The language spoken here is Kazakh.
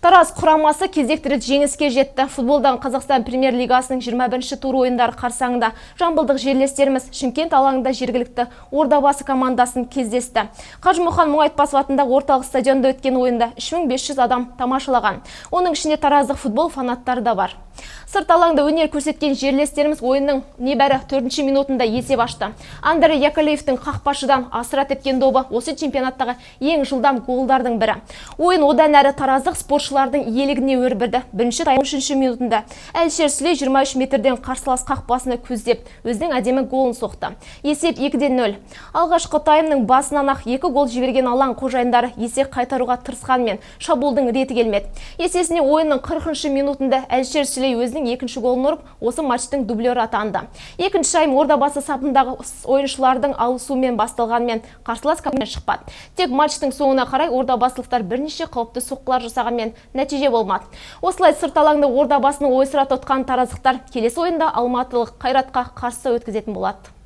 Тараз құрамасы кезекті рет жеңіске жетті. Футболдан Қазақстан премьер-лигасының 21 тур ойындары қарсаңында жамбылдық жерлестеріміз Шымкент алаңында жергілікті Ордабасы командасын кездесті. Қажымұқан Мұңайтпасов атындағы орталық стадионда өткен ойында 3500 адам тамашалаған. Оның ішінде тараздық футбол фанаттары да бар. Сырт алаңда өнер көрсеткен жерлестеріміз ойынның небәрі 4 минутында есеп ашты. Андрей Яковлевтің қақпашыдан асыра тепкен добы осы чемпионаттағы ең жылдам голдардың бірі. Ойын одан әрі тараздық спортшылардың иелігіне өрбіді. Бірінші тайм 3 минутында Әлішер Сүлей 23 метрден қарсылас қақпасына көздеп, өзінің әдемі голын соқты. Есеп 2-0. Алғашқы таймның басынан ақ екі гол жіберген алаң қожайындары есеп қайтаруға тырысқанмен шабуылдың реті келмеді. Есесіне ойынның 40 минутында Әлішер Сүлей өзінің екінші голын ұрып, осы матчтың дублері атанды. Екінші тайм Ордабасы сапындағы ойыншылардың алысуымен басталғанымен, қарсылас команда шықпады. Тек матчтың соңына қарай ордабасылықтар бірнеше қауіпті соққылар жасағанмен, нәтиже болмады. Осылай сырт алаңда Ордабасыны ойсырата ұтқан тараздықтар келесі ойында алматылық Қайратқа қарсы өткізетін болады.